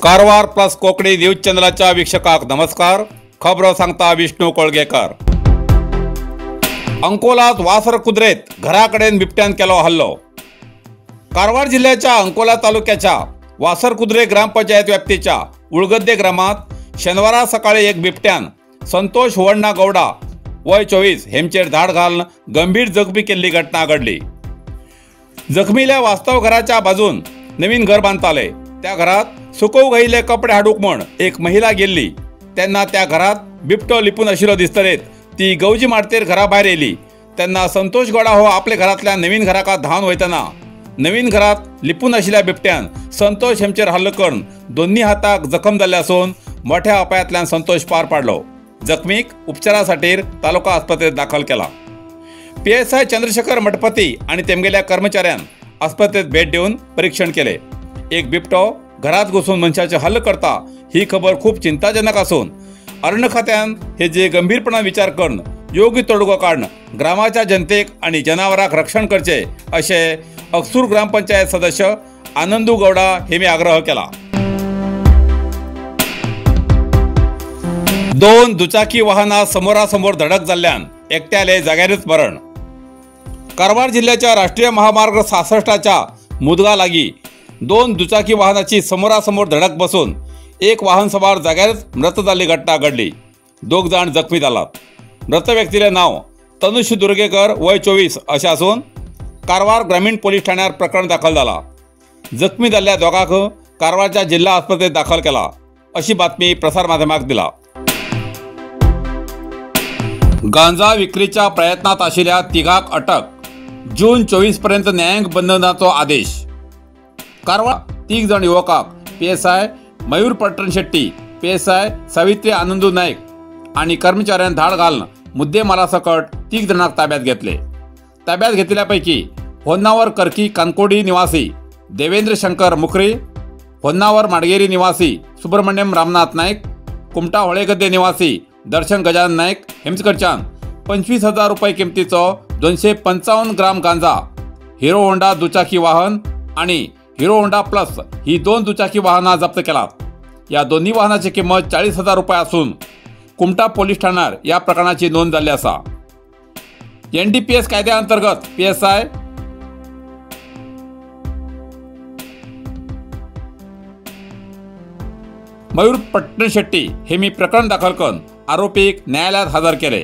Karwar plus Konkani news चॅनलाच्या वीक्षकाक नमस्कार। खबरो सांगता विष्णू कोळगेकर। अंकोलात वासर कुद्रेत घराकडेन बिबट्यान केलो हल्लो। कारवार जिल्ह्याच्या अंकोला तालुक्याच्या वासर कुद्रे ग्रामपंचायत व्याप्तीच्या उळगद्दे ग्रामात शनिवारा सकाळी एक बिबट्यान संतोष हुवण्णा गौडा वय 24 हेमचेर धाड घालून गंभीर जखमी केल्ली घटना घडली। जखमील्या वास्तव घराच्या बाजून नवीन घर बांधताले। त्या घरात सुकोव घायिल्ले कपडे हाडूंक म्हण एक महिला गेल्ली तेन्ना त्या घरात बिबटो लिपून आशिल्लो दिसतलेत ती गवजी मारतेर घरा भायर येयली तेन्ना संतोष गौडा हो आपल्या घरांतल्या नवीन घराका धांवन वयतना नवीन घरात लिपून आशिल्ल्या बिबट्यान संतोष हेमचेर हल्लो करून दोन्ही हाताक जखम जाल्ले आसून मोठ्या अपायांतल्यान संतोष पार पाडलो। जखमीक उपचारासाठी तालुका आस्पत्रेत दाखल केला। PSI Chandrashekhar Mathpati आणि तेमगेल्या कर्मचाऱ्यान आस्पत्रेत भेट देऊन परीक्षण केले। एक बिबटो घरात घुसून मनशाचे हल्ल करता ही खबर खूप चिंताजनक असून अरण्य खात्यान हे जे गंभीरपणान विचार करून योग्य तोडगो काढून ग्रामाच्या जनतेक आणि जनावराक रक्षण करचे असे अक्सूर ग्रामपंचायत सदस्य आनंदू गौडा हे मी आग्रह केला। दोन दुचाकी वाहना समोरासमोर धडक जाल्ल्यान एकट्याले जाग्यारच मरण। कारवार जिल्ह्याच्या राष्ट्रीय महामार्ग 66च्या मुदगा लागी दोन दुचाकी वाहनाची समोरासमोर धडक बसून एक वाहन सवार जाग्यारच मृत जाल्ली घटना घडली। दोग जाण जखमी जालात। मृत व्यक्तीले नाव तनुष दुर्गेकर वय 24 अशें आसून कारवार ग्रामीण पोलीस ठाण्यार प्रकरण दाखल जाला। जखमी जाल्ल्या दोगांक कारवारच्या जिल्हा आस्पत्रेत दाखल केला अशी बातमी प्रसार माध्यमाक दिला। गांजा विक्रीच्या प्रयत्नात आशिल्ल्या तिगाक अटक, जून 24 पर्यंत न्यायिक बंधनाचो आदेश। कारवार तीग जण युवकाक PSI Mayur Pattanashetti, PSI Savitri Anandu Naik आणि कर्मचाऱ्यान धाड घालून मुद्देमालासकट तीग जणांक ताब्यात घेतले। ताब्यात घेतल्यापैकी होन्नावर करकी कानकोडी निवासी देवेंद्र शंकर मुखरी, होन्नावर माडगेरी निवासी सुब्रमण्यम रामनाथ नाईक, कुमटा होळेगद्दे निवासी दर्शन गजानन नाईक हेमचकडच्यान 25,000 रुपये किमतीचो 255 ग्राम गांजा, हिरो होंडा दुचाकी वाहन आणि हिरो होंडा प्लस ही दोन दुचाकी वाहना जप्त केलात। या दोन्ही वाहनाची किंमत 40,000 रुपये असून कुमटा पोलीस ठाण्यार या प्रकरणाची नोंद झाली असा। NDPS कायद्याअंतर्गत PSI Mayur Pattanashetti हे मी प्रकरण दाखल करून आरोपीक न्यायालयात हजर केले।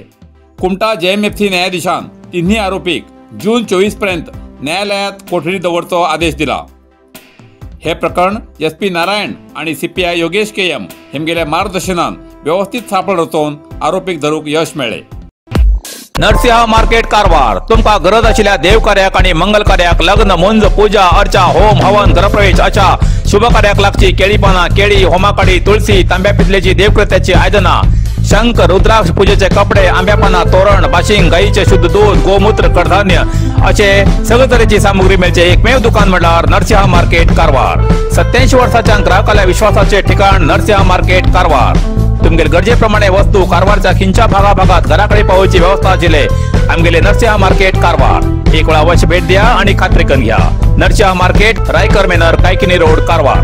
कुमटा JMFC न्यायाधीशान तिन्ही आरोपीक जून 24 पर्यंत न्यायालयात कोठडी दवरचो आदेश दिला। हे प्रकरण SP Narayan आणि CPI Yogesh KM हेमगेल्या मार्गदर्शनान व्यवस्थित सापळ रचोवन आरोपीक धरूक यश मेळ्ळे। नरसिंह मार्केट कारवार तुमका गरज आशिल्ल्या देवकार्याक आणि मंगल कार्याक, लग्न, मुंज, पूजा अर्चा, होम हवन, गृहप्रवेश अशा शुभ कार्याक लागची केळी पाना, केळी, होमाकाडी, तुळसी, तांब्या पितलेची देवकृत्याची आयदना, शंख, रुद्राक्ष, पूजेचे कपडे, आंब्यापाना, तोरण, बाशिंग, गाईचे शुद्ध दूध, गोमूत्र, कडधान्य असे सगळे तरेची सामुग्री मेळचे एकमेव दुकान म्हळ्यार नरसिंह मार्केट कारवार। 87 वर्षाच्या ग्राहकाला विश्वासाचे ठिकाण नरसिंह मार्केट कारवार। तुमगेले गरजेप्रमाणे वस्तू कारवारच्या खिंच्या भागाभागात घराकडे पावोवची व्यवस्था आशिल्ले आमगेले नरसिंह मार्केट कारवार। एक वेळा अवश्य भेट द्या आणि खात्री करून घ्या। Narasimha market, Raikar manor, Kaikini road, Karwar.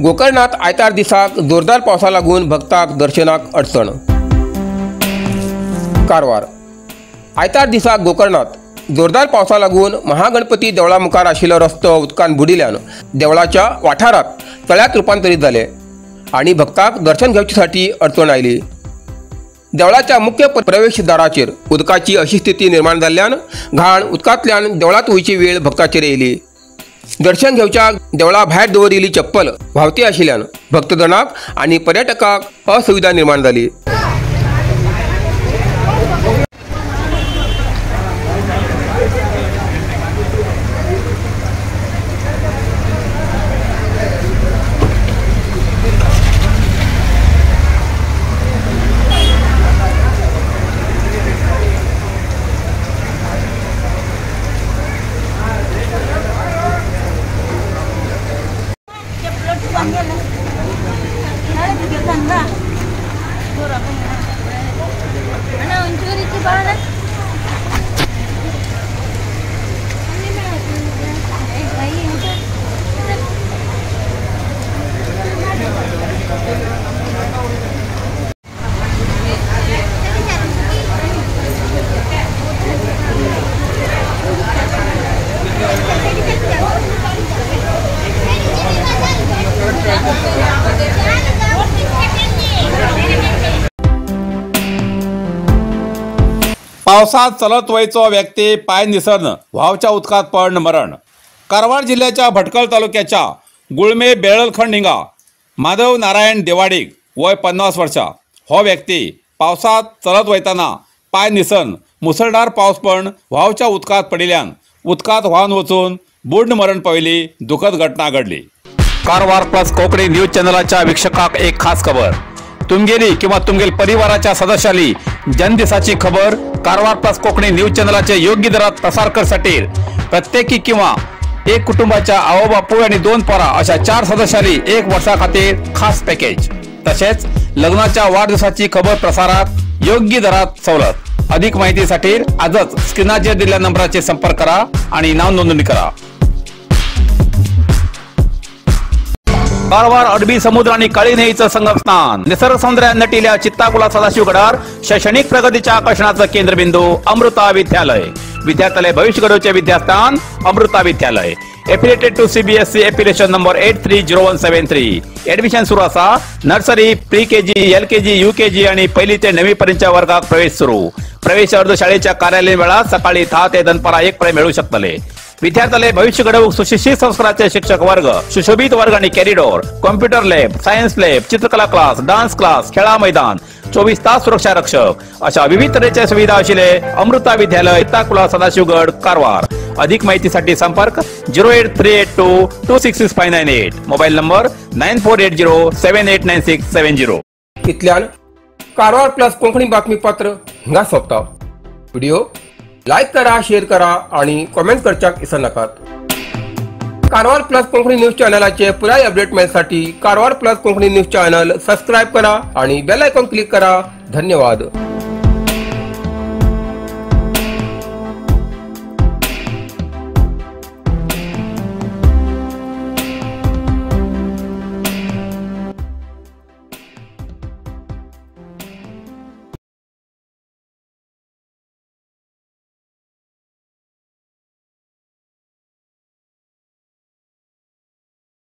गोकर्णात आयतार दिसाक जोरदार पावसा लागून भक्ताक दर्शनाक अडचण। कारवार आयतार दिसाक गोकर्णात जोरदार पावसा लागून महागणपती देवळा मुखार आशिल्लो रस्तो उदकान बुडिल्ल्यान देवळाच्या वाठारात तळ्यात रुपांतरीत जाले आनी भक्ताक दर्शन घेवचे अडचण आयली। देवळाच्या मुख्य प्रवेशदाराचेर उदकाची अशी स्थिती निर्माण जाल्ल्यान घाण उदकांतल्यान देवळांत वयची वेळ भक्ताचेर येयली। दर्शन घेवच्या देवळा भायर दवरिल्ली चप्पल व्हांवती आशिल्ल्यान भक्तजणांक आनी पर्यटकांक असुविधा निर्माण जाली। पावसात चलत वयचो व्यक्ती पाय निसर्ण व्हांवच्या उदकांत पडून मरण. कारवार जिल्ह्याच्या भटकळ तालुक्याच्या गुळमे बेळलखंड हिंगा माधव नारायण देवाडीक वय 50 वर्षां हो व्यक्ती पावसात चलत वयताना पाय निसर्ण मुसळधार पावस पण व्हांवच्या उदकांत पडिल्ल्यान उदकांत व्हांवन वचून बुडून मरण पाविल्ली दुखद घटना घडली. कारवार प्लस कोंकणी न्यूज चॅनलाच्या वीक्षकाक एक खास खबर. तुमगेली किंवा तुमगेल परिवाराच्या सदस्याली जन्मदिसाची खबर कारवार प्लस कोंकणी न्यूज चॅनलाचे योग्य दरात प्रसार करसाठी प्रत्येकी किंवा एक कुटुंबाच्या आवो बापूय आणि 2 पोरा अशा 4 सदस्याली 1 वर्षा खातीर खास पॅकेज. तसेच लग्नाच्या वाढदिवसाची खबर प्रसारात योग्य दरात सवलत. अधिक माहितीसाठी आजच स्क्रीनाचेर दिलेल्या नंबराचे संपर्क करा आणि नाव नोंदणी करा. कारवार अरबी समुद्र आणि काळी न्हंयेचं संगमस्थान निसर्ग सौंदर्यान नटिल्या चित्ताकुला सदाशिवगडार शैक्षणिक प्रगतीच्या आकर्षणाचं केंद्रबिंदू अमृता विद्यालय. विद्यार्थ्यालय भविष्य घडवचे विद्यास्थान Amrita Vidyalaya. Affiliated to CBSE affiliation number 830173. Admission सुरू असा. Nursery, pre KG, L KG, U KG आणि पहिली ते 9वी पर्यंतच्या वर्गात प्रवेश सुरू. प्रवेश अर्ज शाळेच्या कार्यालयीन वेळात सकाळी 10 ते दनपारा 1 पर्यंत मिळू शकतले. विद्यार्थ्याले भविष्य घडवूक सुशिक्षित संस्काराचे शिक्षक वर्ग, सुशोभित वर्ग आणि corridor, computer lab, science lab, चित्रकला क्लास, डान्स क्लास, खेळा मैदान, 24 तास सुरक्षा रक्षक अशा विविध तऱ्हेच्या सुविधा असलेले अमृता विद्यालय, चित्ताकुला, सदाशिवगड, कारवार. अधिक माहितीसाठी संपर्क 08382 266598, मोबाईल नंबर 9480789670. इतल्यान कारवार प्लस कोंकणी बातमीपत्र हिंगा सोंपता. व्हिडिओ लायक करा, शेअर करा आणि कॉमेंट करच्याक विसर नाकात. कारवार प्लस कोंकणी न्यूज चॅनलाचे पुराय update मेळसाठी Karwar plus Konkani news channel subscribe करा आणि बेल आयकॉन क्लिक करा. धन्यवाद.